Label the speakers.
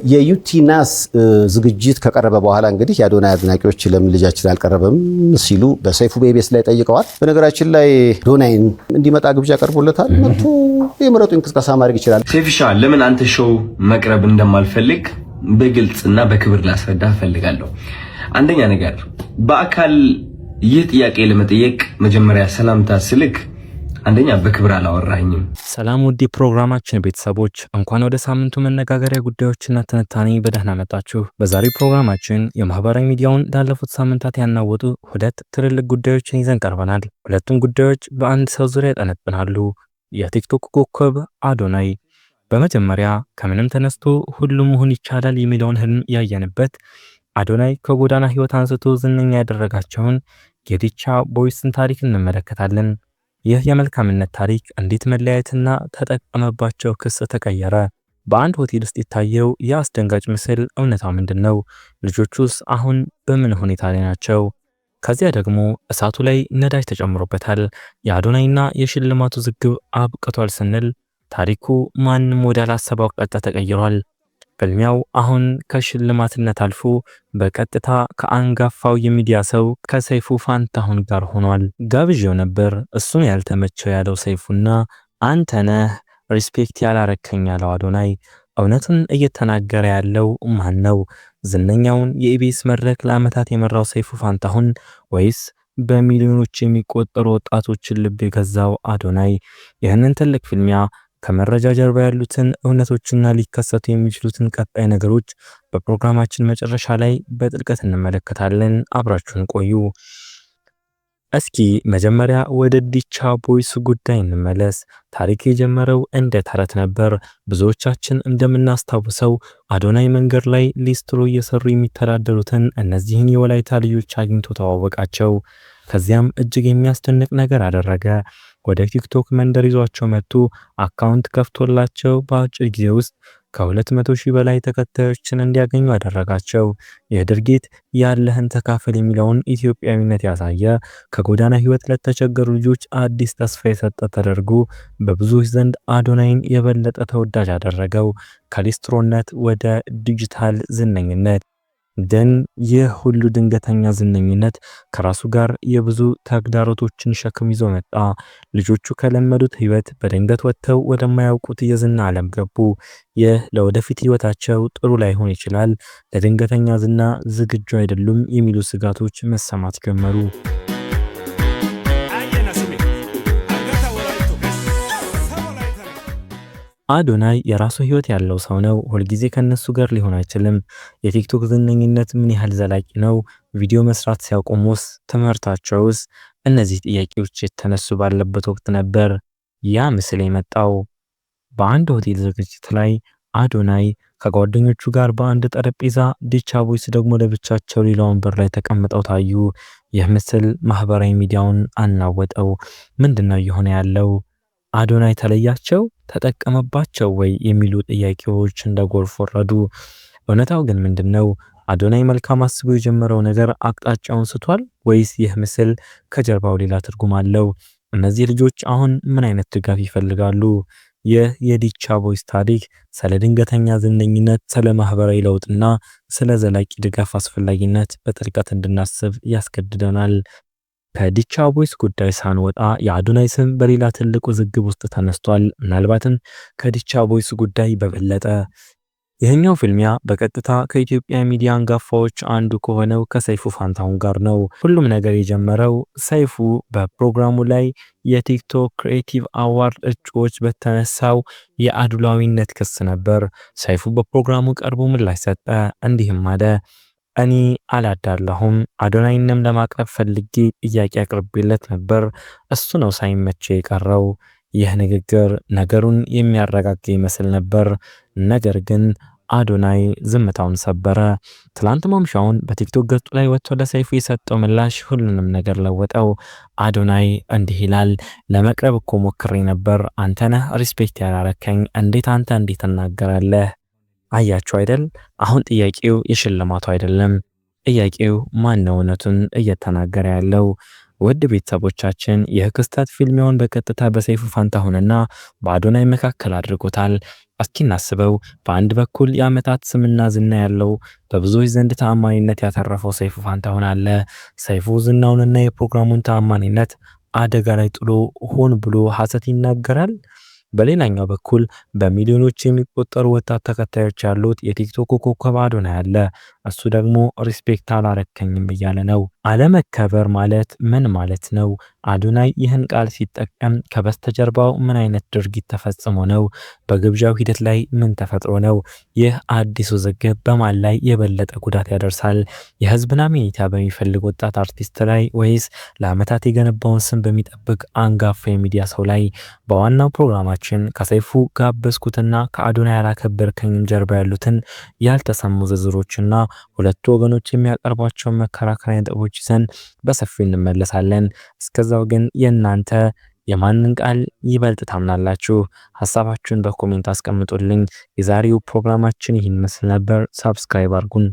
Speaker 1: የዩቲናስ ዝግጅት ከቀረበ በኋላ እንግዲህ የአዶናይ አድናቂዎች ለምን ልጃችን አልቀረበም ሲሉ በሰይፉ በኢቢኤስ ላይ ጠይቀዋል። በነገራችን ላይ አዶናይን እንዲመጣ ግብዣ ቀርቦለታል። መጥቶ የምረጡኝ እንቅስቃሴ ማድረግ ይችላል።
Speaker 2: ሰይፍሻ፣ ለምን አንተ show መቅረብ እንደማልፈልግ በግልጽ እና በክብር ላስረዳ እፈልጋለሁ። አንደኛ ነገር፣ በአካል ይህ ጥያቄ ለመጠየቅ መጀመሪያ ሰላምታ ስልክ አንደኛ በክብር አላወራኝም።
Speaker 3: ሰላም ውድ የፕሮግራማችን ቤተሰቦች፣ እንኳን ወደ ሳምንቱ መነጋገሪያ ጉዳዮችና ትንታኔ በደህና መጣችሁ። በዛሬው ፕሮግራማችን የማህበራዊ ሚዲያውን ላለፉት ሳምንታት ያናወጡ ሁለት ትልልቅ ጉዳዮችን ይዘን ቀርበናል። ሁለቱም ጉዳዮች በአንድ ሰው ዙሪያ ያጠነጥናሉ። የቲክቶክ ኮከብ አዶናይ። በመጀመሪያ ከምንም ተነስቶ ሁሉም መሆን ይቻላል የሚለውን ህልም ያየንበት፣ አዶናይ ከጎዳና ህይወት አንስቶ ዝነኛ ያደረጋቸውን የዲቻ ቦይስን ታሪክ እንመለከታለን። ይህ የመልካምነት ታሪክ እንዴት መለያየትና ተጠቀመባቸው ክስ ተቀየረ? በአንድ ሆቴል ውስጥ የታየው የአስደንጋጭ ምስል እውነታው ምንድን ነው? ልጆቹስ አሁን በምን ሁኔታ ላይ ናቸው? ከዚያ ደግሞ እሳቱ ላይ ነዳጅ ተጨምሮበታል። የአዶናይና የሽልማቱ ውዝግብ አብቅቷል ስንል ታሪኩ ማንም ወዳላሰበው አቅጣጫ ተቀይሯል። ፍልሚያው አሁን ከሽልማትነት አልፎ በቀጥታ ከአንጋፋው የሚዲያ ሰው ከሰይፉ ፋንታሁን ጋር ሆኗል። ጋብዤው ነበር፣ እሱን ያልተመቸው ያለው ሰይፉና አንተ ነህ respect ያላረከኝ ያለው አዶናይ፣ እውነቱን እየተናገረ ያለው ማን ነው? ዝነኛውን የኢቢኤስ መድረክ ለዓመታት የመራው ሰይፉ ፋንታሁን ወይስ በሚሊዮኖች የሚቆጠሩ ወጣቶችን ልብ የገዛው አዶናይ? ይህንን ትልቅ ፍልሚያ፣ ከመረጃ ጀርባ ያሉትን እውነቶችና ሊከሰቱ የሚችሉትን ቀጣይ ነገሮች በፕሮግራማችን መጨረሻ ላይ በጥልቀት እንመለከታለን። አብራችሁን ቆዩ። እስኪ መጀመሪያ ወደ ዲቻ ቦይስ ጉዳይ እንመለስ። ታሪክ የጀመረው እንደ ተረት ነበር። ብዙዎቻችን እንደምናስታውሰው አዶናይ መንገድ ላይ ሊስትሮ እየሰሩ የሚተዳደሩትን እነዚህን የወላይታ ልጆች አግኝቶ ተዋወቃቸው። ከዚያም እጅግ የሚያስደንቅ ነገር አደረገ። ወደ ቲክቶክ መንደር ይዟቸው መጥቶ account ከፍቶላቸው በአጭር ጊዜ ውስጥ ከ200 ሺህ በላይ ተከታዮችን እንዲያገኙ አደረጋቸው። ይህ ድርጊት ያለህን ተካፈል የሚለውን ኢትዮጵያዊነት ያሳየ፣ ከጎዳና ህይወት ለተቸገሩ ልጆች አዲስ ተስፋ የሰጠ ተደርጎ በብዙዎች ዘንድ አዶናይን የበለጠ ተወዳጅ አደረገው። ከሊስትሮነት ወደ ዲጂታል ዝነኝነት። ግን ይህ ሁሉ ድንገተኛ ዝነኝነት ከራሱ ጋር የብዙ ተግዳሮቶችን ሸክም ይዞ መጣ። ልጆቹ ከለመዱት ህይወት በድንገት ወጥተው ወደማያውቁት የዝና ዓለም ገቡ። ይህ ለወደፊት ህይወታቸው ጥሩ ላይሆን ይችላል፣ ለድንገተኛ ዝና ዝግጁ አይደሉም የሚሉ ስጋቶች መሰማት ጀመሩ። አዶናይ የራሱ ህይወት ያለው ሰው ነው። ሁልጊዜ ከነሱ ጋር ሊሆን አይችልም። የቲክቶክ ዝነኝነት ምን ያህል ዘላቂ ነው? ቪዲዮ መስራት ሲያቆሙስ? ትምህርታቸውስ? እነዚህ ጥያቄዎች የተነሱ ባለበት ወቅት ነበር ያ ምስል የመጣው። በአንድ ሆቴል ዝግጅት ላይ አዶናይ ከጓደኞቹ ጋር በአንድ ጠረጴዛ፣ ዲቻ ቦይስ ደግሞ ለብቻቸው ሌላ ወንበር ላይ ተቀምጠው ታዩ። ይህ ምስል ማህበራዊ ሚዲያውን አናወጠው። ምንድነው እየሆነ ያለው? አዶናይ ተለያቸው? ተጠቀመባቸው ወይ? የሚሉ ጥያቄዎች እንደ ጎርፍ ወረዱ። እውነታው ግን ምንድነው? አዶናይ መልካም አስቦ የጀመረው ነገር አቅጣጫውን ስቷል ወይስ ይህ ምስል ከጀርባው ሌላ ትርጉም አለው? እነዚህ ልጆች አሁን ምን አይነት ድጋፍ ይፈልጋሉ? ይህ የዲቻ ቦይስ ታሪክ ስለ ድንገተኛ ዝነኝነት፣ ስለ ማህበራዊ ለውጥና ስለ ዘላቂ ድጋፍ አስፈላጊነት በጥልቀት እንድናስብ ያስገድደናል። ከዲቻ ቦይስ ጉዳይ ሳንወጣ የአዶናይ ስም በሌላ ትልቅ ውዝግብ ውስጥ ተነስቷል። ምናልባትም ከዲቻ ቦይስ ጉዳይ በበለጠ። ይህኛው ፍልሚያ በቀጥታ ከኢትዮጵያ ሚዲያ አንጋፋዎች አንዱ ከሆነው ከሰይፉ ፋንታሁን ጋር ነው። ሁሉም ነገር የጀመረው ሰይፉ በፕሮግራሙ ላይ የቲክቶክ creative award እጩዎች በተነሳው የአድሏዊነት ክስ ነበር። ሰይፉ በፕሮግራሙ ቀርቦ ምላሽ ሰጠ። እንዲህም አለ፦ "እኔ አላዳላሁም። አዶናይንም ለማቅረብ ፈልጌ ጥያቄ አቅርቤለት ነበር። እሱ ነው ሳይመቸው የቀረው።" ይህ ንግግር ነገሩን የሚያረጋጋ ይመስል ነበር። ነገር ግን አዶናይ ዝምታውን ሰበረ። ትላንት ማምሻውን በቲክቶክ ገጹ ላይ ወጥቶ ለሰይፉ የሰጠው ምላሽ ሁሉንም ነገር ለወጠው። አዶናይ እንዲህ ይላል፦ "ለመቅረብ እኮ ሞክሬ ነበር። አንተ ነህ respect ያላረከኝ። እንዴት አንተ እንዴት ትናገራለህ?" አያችሁ አይደል? አሁን ጥያቄው የሽልማቱ አይደለም። ጥያቄው ማን ነው እውነቱን እየተናገረ ያለው? ውድ ቤተሰቦቻችን፣ ይህ ክስተት ፊልሚያውን በቀጥታ በሰይፉ ፋንታሁንና በአዶናይ መካከል አድርጎታል። እስኪ እናስበው። በአንድ በኩል የዓመታት ስምና ዝና ያለው፣ በብዙዎች ዘንድ ተአማኒነት ያተረፈው ሰይፉ ፋንታሁን አለ። ሰይፉ ዝናውንና የፕሮግራሙን ተአማኒነት አደጋ ላይ ጥሎ ሆን ብሎ ሐሰት ይናገራል። በሌላኛው በኩል በሚሊዮኖች የሚቆጠሩ ወጣት ተከታዮች ያሉት የቲክቶክ ኮከብ አዶናይ አለ። እሱ ደግሞ respect አላረከኝም እያለ ነው። አለመከበር ማለት ምን ማለት ነው? አዶናይ ይህን ቃል ሲጠቀም ከበስተጀርባው ምን አይነት ድርጊት ተፈጽሞ ነው? በግብዣው ሂደት ላይ ምን ተፈጥሮ ነው? ይህ አዲስ ውዝግብ በማን ላይ የበለጠ ጉዳት ያደርሳል? የህዝብን አመኔታ በሚፈልግ ወጣት አርቲስት ላይ ወይስ ለዓመታት የገነባውን ስም በሚጠብቅ አንጋፋ የሚዲያ ሰው ላይ? በዋናው ፕሮግራማችን ከሰይፉ ጋበዝኩትና ከአዶናይ ያላከበርከኝም ጀርባ ያሉትን ያልተሰሙ ዝርዝሮችና ሁለቱ ወገኖች የሚያቀርቧቸውን መከራከሪያ ነጥቦች ይዘን በሰፊው እንመለሳለን። እስከዛው ግን የእናንተ የማንን ቃል ይበልጥ ታምናላችሁ? ሀሳባችሁን በ comment አስቀምጡልኝ። የዛሬው ፕሮግራማችን ይህን ይመስል ነበር። Subscribe አድርጉን።